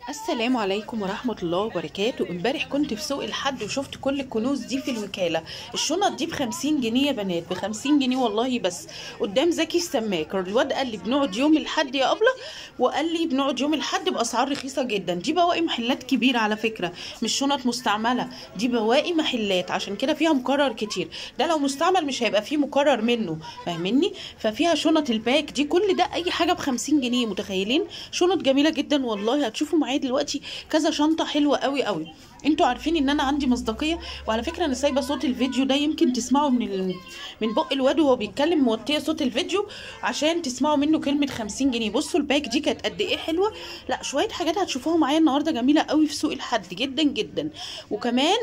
السلام عليكم ورحمة الله وبركاته. امبارح كنت في سوق الحد وشفت كل الكنوز دي في الوكالة. الشنط دي ب50 جنيه يا بنات، ب50 جنيه والله. بس قدام زكي السماك الواد قال لي بنقعد يوم الحد يا أبلة، وقال لي بنقعد يوم الحد بأسعار رخيصة جدا. دي بواقي محلات كبيرة على فكرة، مش شنط مستعملة، دي بواقي محلات، عشان كده فيها مكرر كتير. ده لو مستعمل مش هيبقى فيه مكرر منه، فاهميني؟ ففيها شنط ال bag دي، كل ده أي حاجة ب50 جنيه، متخيلين؟ شنط جميلة جدا والله. هتشوفوا معايا دلوقتي كذا شنطه حلوة قوي قوي. انتوا عارفين ان انا عندي مصداقية، وعلى فكرة انا سايبه صوت الفيديو ده يمكن تسمعوا من بق الواد وهو بيتكلم، موطيه صوت الفيديو عشان تسمعوا منه كلمة 50 جنيه. بصوا ال bag دي كانت قد ايه حلوة. لا شوية حاجات هتشوفوها معايا النهارده جميلة قوي في سوق الحد جدا جدا. وكمان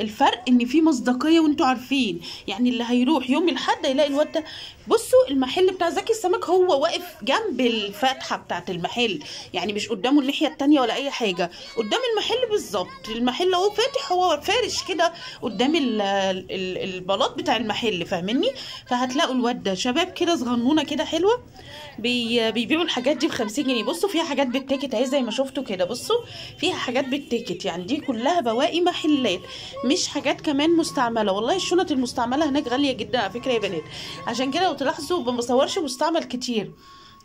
الفرق ان في مصداقية، وانتوا عارفين يعني اللي هيروح يوم الحد هيلاقي الواد ده. بصوا المحل بتاع زكي السمك هو واقف جنب الفتحة بتاعه المحل، يعني مش قدامه الناحية التانية ولا اي حاجة، قدام المحل بالظبط. المحل اهو فاتح، هو فارش كده قدام البلاط بتاع المحل، فاهميني؟ فهتلاقوا الواد ده شباب كده صغنونه كده حلوة بيبيعوا الحاجات دي ب50 جنيه. بصوا فيها حاجات بال ticket اهي زي ما شفتوا كده، بصوا فيها حاجات بال ticket، يعني دي كلها بواقي محلات مش حاجات كمان مستعملة. والله الشنط المستعملة هناك غالية جدا على فكرة يا بنات، عشان كده لو تلاحظوا ما بصورش مستعمل كتير.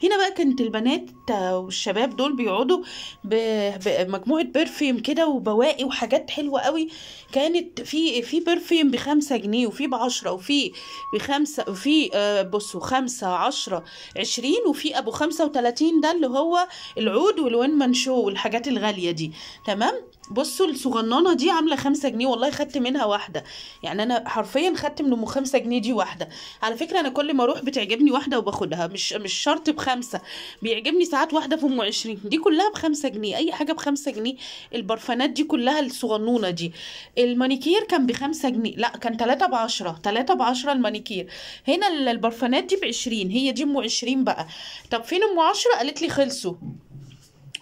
هنا بقى كانت البنات والشباب دول بيقعدوا بمجموعه perfume كده وبواقي وحاجات حلوة قوي. كانت في perfume ب5 جنيه، وفي ب10، وفي ب5، وفي بصوا 5 10 20، وفي ابو 35 ده اللي هو العود وال one man show والحاجات الغالية دي. تمام. بصوا الصغننه دي عامله 5 جنيه، والله خدت منها واحدة، يعني انا حرفيا خدت من ام 5 جنيه دي واحدة. على فكرة انا كل ما اروح بتعجبني واحدة وباخدها، مش شرط ب5، بيعجبني ساعات واحدة في ام 20. دي كلها ب5 جنيه، اي حاجة ب5 جنيه. البرفانات دي كلها الصغنونه دي. المانيكير كان ب5 جنيه، لا كان 3 ب10، 3 ب10 المانيكير. هنا البرفانات دي ب20، هي دي ام 20 بقى. طب فين ام 10؟ قالت لي خلصوا،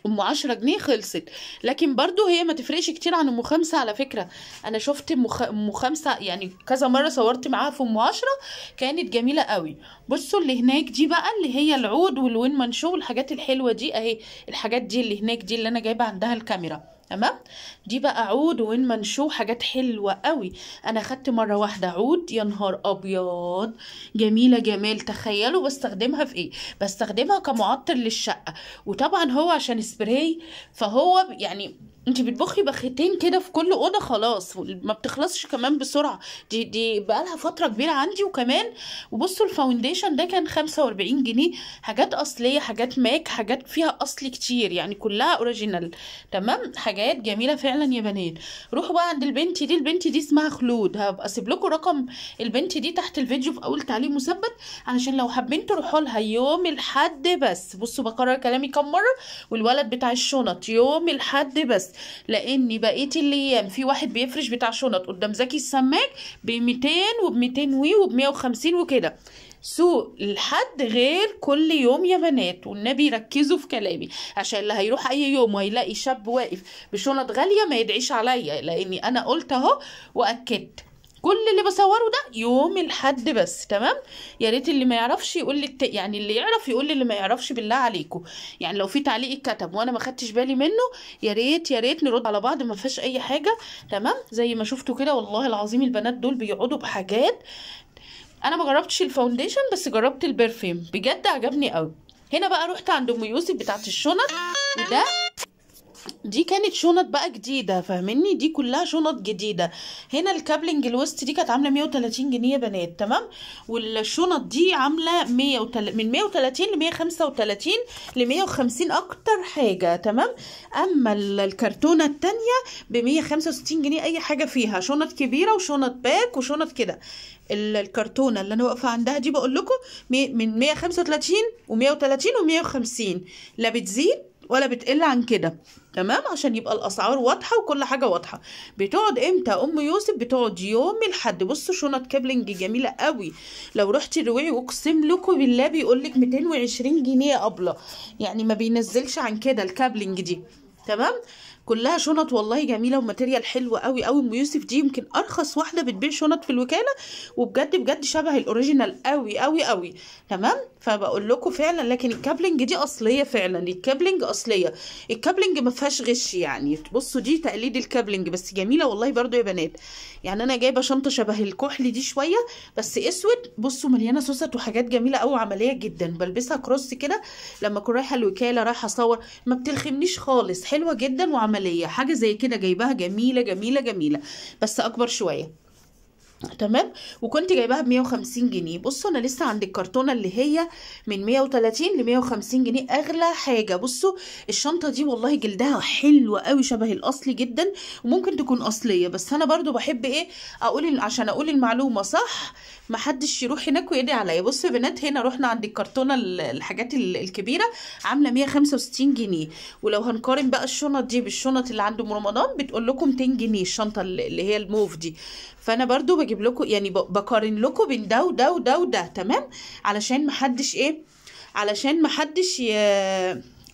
ام 10 جنيه خلصت. لكن برضو هي ما تفرقش كتير عن ام 5 على فكرة. انا شفت ام 5 يعني كذا مرة صورت معاها في ام 10، كانت جميلة قوي. بصوا اللي هناك دي بقى اللي هي العود وال one man show والحاجات الحلوة دي اهي، الحاجات دي اللي هناك دي اللي انا جايبه عندها الكاميرا. تمام. دي بقى عود one man show، حاجات حلوة قوي. انا خدت مرة واحدة عود، يا نهار ابيض جميلة جمال. تخيلوا بستخدمها في ايه؟ بستخدمها كمعطر للشقه، وطبعا هو عشان سبراي فهو يعني انت بتبخي بختين كده في كل اوضة خلاص، ما بتخلصش كمان بسرعة. دي بقالها فترة كبيرة عندي. وكمان وبصوا ال foundation ده كان 45 جنيه، حاجات اصلية، حاجات ماك، حاجات فيها اصلي كتير، يعني كلها original. تمام. حاجات جميلة فعلا يا بنات. روحوا بقى عند البنت دي، البنت دي اسمها خلود، هبقى اسيب لكم رقم البنت دي تحت الفيديو في اول تعليق مثبت علشان لو حابين تروحوا لها يوم الحد بس. بصوا بكرر كلامي كم مرة، والولد بتاع الشنط يوم الحد بس، لان بقية الايام في واحد بيفرش بتاع شنط قدام زكي السماك ب200 وب200 وي وب150 وكده. سوق الحد غير كل يوم يا بنات، والنبي ركزوا في كلامي عشان اللي هيروح اي يوم وهيلاقي شاب واقف بشنط غالية ما يدعيش عليا، لاني انا قلت اهو واكدت كل اللي بصورة ده يوم الحد بس. تمام. يا ريت اللي ما يعرفش يقول لي يعني اللي يعرف يقول لي اللي ما يعرفش بالله عليكم، يعني لو في تعليق اتكتب وانا ما خدتش بالي منه يا ريت يا ريت نرد على بعض، ما فيهاش اي حاجة. تمام. زي ما شفتوا كده والله العظيم البنات دول بيقعدوا بحاجات. انا ما جربتش ال foundation بس جربت ال perfume، بجد عجبني قوي. هنا بقى رحت عند ام يوسف بتاعت الشنط، وده دي كانت شنط بقى جديدة، فاهميني؟ دي كلها شنط جديدة. هنا الكابلنج الوسط دي كانت عامله 130 جنيه يا بنات. تمام. والشنط دي عامله من 130 ل 135 ل 150 اكتر حاجة. تمام. اما الكرتونه الثانية ب 165 جنيه، اي حاجة فيها شنط كبيرة وشنط باك وشنط كده. الكرتونه اللي انا واقفة عندها دي بقول لكم من 135 و130 و150، لا بتزيد ولا بتقل عن كده. تمام. عشان يبقى الاسعار واضحة وكل حاجة واضحة. بتقعد امتى ام يوسف؟ بتقعد يوم الحد. بصوا شنط كابلنج جميلة قوي، لو رحتي الرويعي اقسم لكم بالله بيقول لك 220 جنيه يا ابله، يعني ما بينزلش عن كده الكابلنج دي. تمام. كلها شنط والله جميلة و material حلو قوي قوي. ام يوسف دي يمكن ارخص واحدة بتبيع شنط في الوكالة، وبجد بجد شبه ال original قوي قوي قوي. تمام، فبقول لكم فعلا. لكن الكابلنج دي اصلية فعلا، الكابلنج اصلية، الكابلنج ما فيهاش غش يعني. بصوا دي تقليد الكابلنج بس جميلة والله برضو يا بنات. يعني انا جايبه شنطه شبه الكحل دي شوية بس اسود، بصوا مليانة سوست وحاجات جميلة قوي وعملية جدا. بلبسها cross كده لما اكون رايحة الوكالة، رايحة اصور، ما بتلخمنيش خالص، حلوة جدا وعملية. حاجة زي كده جايباها جميلة جميلة جميلة بس اكبر شوية. تمام، وكنت جايباها ب 150 جنيه. بصوا انا لسه عند الكرتونه اللي هي من 130 ل 150 جنيه، اغلى حاجة. بصوا الشنطة دي والله جلدها حلو قوي، شبه الاصلي جدا، وممكن تكون اصلية، بس انا برضو بحب ايه اقول عشان اقول المعلومة صح، محدش يروح هناك ويدعي عليا. بصوا يا بنات، هنا رحنا عند الكرتونه الحاجات الكبيرة عامله 165 جنيه. ولو هنقارن بقى الشنط دي بالشنط اللي عند ام رمضان بتقول لكم 200 جنيه الشنطة اللي هي الموف دي. فانا برضو بجيب لكم يعني بقارن لكم بين ده وده وده وده. تمام، علشان محدش ايه، علشان محدش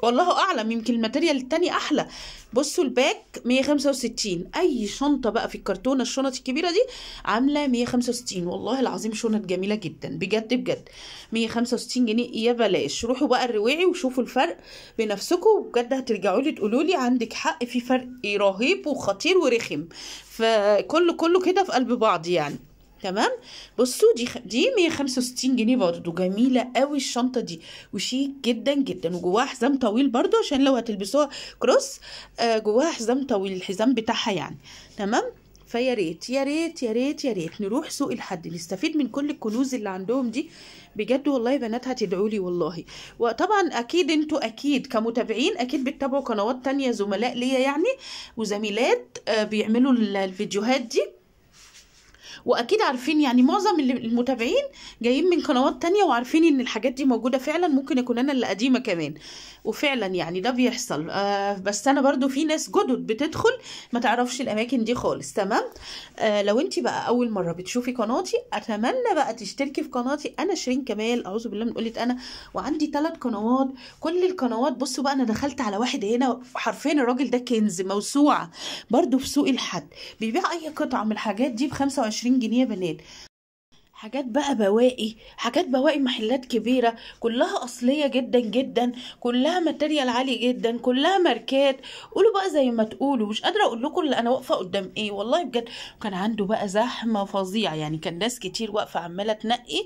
والله اعلم، يمكن ال material التاني احلى. بصوا ال back 165، اي شنطه بقى في الكرتونه الشنط الكبيرة دي عامله 165. والله العظيم شنط جميلة جدا بجد بجد، 165 جنيه يا بلاش. روحوا بقى الرواعي وشوفوا الفرق بنفسكم، وبجد هترجعوا لي تقولوا لي عندك حق، في فرق رهيب وخطير ورخم، فكله كله كده في قلب بعض يعني. تمام، بصوا دي 165 جنيه برضو، جميلة قوي الشنطة دي وشيك جدا جدا، وجواها حزام طويل برضو عشان لو هتلبسوها cross، جواها حزام طويل، الحزام بتاعها يعني. تمام، فيا ريت يا ريت يا ريت يا ريت نروح سوق الحد نستفيد من كل الكنوز اللي عندهم دي بجد والله يا بنات، هتدعوا لي والله. وطبعا اكيد انتوا اكيد كمتابعين اكيد بتتابعوا قنوات تانية، زملاء ليا يعني وزميلات بيعملوا الفيديوهات دي، واكيد عارفين يعني معظم المتابعين جايين من قنوات تانية وعارفين ان الحاجات دي موجودة فعلا. ممكن يكون انا اللي قديمة كمان، وفعلا يعني ده بيحصل. بس انا برضو في ناس جدد بتدخل ما تعرفش الاماكن دي خالص. تمام، لو انت بقى اول مرة بتشوفي قناتي اتمنى بقى تشتركي في قناتي. انا شيرين كمال، اعوذ بالله من قلة انا، وعندي 3 قنوات. كل القنوات بصوا بقى، انا دخلت على واحد هنا حرفيا الراجل ده كنز، موسوعة برضو في سوق الحد، بيبيع اي قطعة من الحاجات دي ب 25 جنيه يا بنات. حاجات بقى بواقي، حاجات بواقي محلات كبيرة، كلها أصلية جدا جدا، كلها material عالي جدا، كلها ماركات. قولوا بقى زي ما تقولوا، مش قادرة أقول لكم اللي أنا واقفة قدام إيه والله بجد. كان عنده بقى زحمة فظيعة يعني، كان ناس كتير واقفة عمالة تنقي.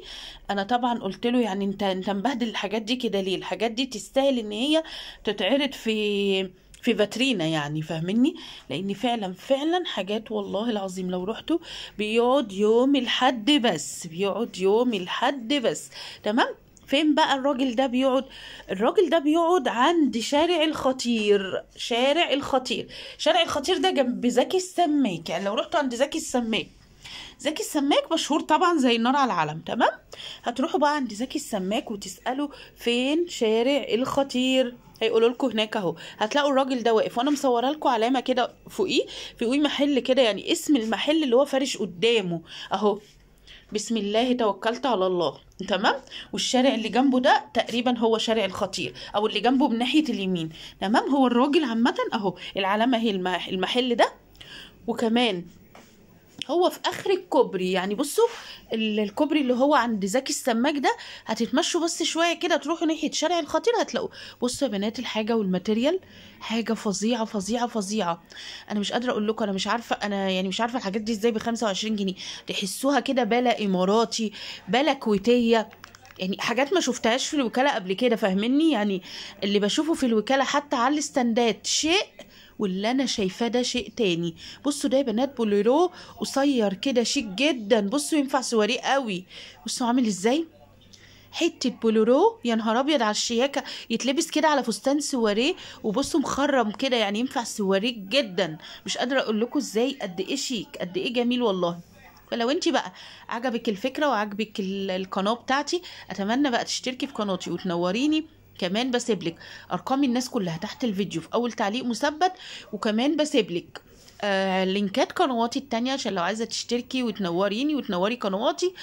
أنا طبعا قلت له يعني أنت مبهدل الحاجات دي كده ليه؟ الحاجات دي تستاهل إن هي تتعرض في فاترينا يعني، فاهمني؟ لان فعلا فعلا حاجات والله العظيم لو رحتوا بيقعد يوم الحد بس، بيقعد يوم الحد بس. تمام، فين بقى الراجل ده بيقعد؟ الراجل ده بيقعد عند شارع الخطير. شارع الخطير، شارع الخطير ده جنب زكي السماك. يعني لو رحتوا عند زكي السماك، زكي السماك مشهور طبعا زي النار على العلم. تمام، هتروحوا بقى عند زكي السماك وتسألوا فين شارع الخطير، هيقولوا لكم هناك اهو. هتلاقوا الراجل ده واقف، وانا مصوره لكم علامة كده فوقيه، فوقيه محل كده يعني اسم المحل اللي هو فارش قدامه اهو، بسم الله توكلت على الله. تمام، والشارع اللي جنبه ده تقريبا هو شارع الخطير، او اللي جنبه من ناحية اليمين. تمام، هو الراجل عامة اهو العلامة هي المحل ده، وكمان هو في اخر الكوبري. يعني بصوا الكوبري اللي هو عند زكي السماك ده، هتتمشوا بس شوية كده تروحوا ناحية شارع الخطير هتلاقوا. بصوا يا بنات الحاجة وال material حاجة فظيعة فظيعة فظيعة. انا مش قادرة اقول لكم، انا مش عارفه، انا يعني مش عارفه الحاجات دي ازاي ب 25 جنيه. تحسوها كده بلا اماراتي بلا كويتيه، يعني حاجات ما شفتهاش في الوكالة قبل كده، فاهميني؟ يعني اللي بشوفه في الوكالة حتى على الاستندات شيء، واللي انا شايفاه ده شيء تاني. بصوا ده يا بنات بوليرو قصير كده شيك جدا، بصوا ينفع سواريه قوي. بصوا عامل ازاي حتة بوليرو، يا نهار ابيض على الشياكه، يتلبس كده على فستان سواريه، وبصوا مخرم كده يعني ينفع سواريه جدا. مش قادرة اقول لكم ازاي قد ايه شيك، قد ايه جميل والله. فلو انت بقى عجبك الفكرة وعجبك القناة بتاعتي، اتمنى بقى تشتركي في قناتي وتنوريني. كمان بسيبلك ارقام الناس كلها تحت الفيديو في اول تعليق مثبت، وكمان بسيبلك لينكات قنواتي التانية عشان لو عايزه تشتركي وتنوريني وتنوري قنواتي.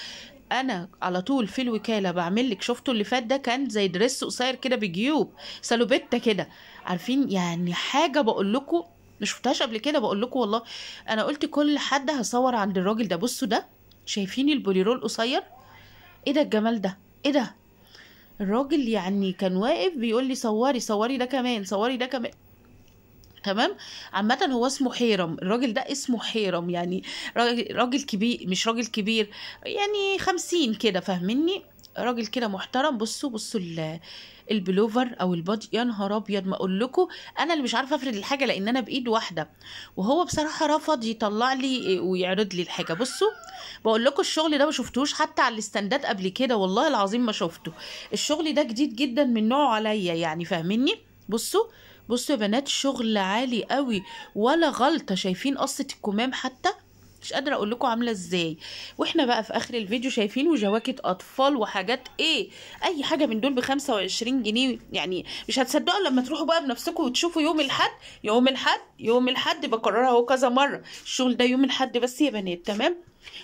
انا على طول في الوكالة بعمل لك، شفتوا اللي فات ده كان زي dress قصير كده بجيوب سالوبيتا كده، عارفين يعني حاجة بقول لكم ما شفتهاش قبل كده، بقول لكم والله انا قلت كل حد هصور عند الراجل ده. بصوا ده، شايفين البوليرو القصير؟ ايه ده الجمال ده، ايه ده؟ الراجل يعني كان واقف بيقول لي صوري صوري ده كمان، صوري ده كمان. تمام. عامة هو اسمه حيرم، الراجل ده اسمه حيرم، يعني راجل كبير، مش راجل كبير يعني 50 كده، فاهميني؟ راجل كده محترم. بصوا بصوا البلوفر او ال body، يا نهار ابيض، ما اقول لكم انا اللي مش عارفه افرد الحاجة لان انا بايد واحدة، وهو بصراحة رفض يطلع لي ويعرض لي الحاجة. بصوا بقول لكم الشغل ده ما شفتوش حتى على الاستندات قبل كده، والله العظيم ما شفته. الشغل ده جديد جدا من نوعه عليا يعني، فاهميني؟ بصوا بصوا يا بنات، شغل عالي قوي ولا غلطه. شايفين قصة الكمام حتى مش قادرة اقول لكم عامله ازاي. واحنا بقى في اخر الفيديو شايفين وجواكت اطفال وحاجات ايه، اي حاجة من دول ب25 جنيه، يعني مش هتصدقوا لما تروحوا بقى بنفسكم وتشوفوا يوم الحد، يوم الحد، يوم الحد، بكررها اهو كذا مرة، الشغل ده يوم الحد بس يا بنات. تمام.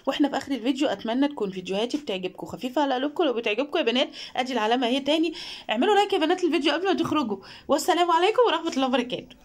واحنا في اخر الفيديو اتمنى تكون فيديوهاتي بتعجبكم، خفيفة على قلوبكم. لو بتعجبكم يا بنات ادي العلامة اهي تاني، اعملوا like يا بنات الفيديو قبل ما تخرجوا. والسلام عليكم ورحمة الله وبركاته.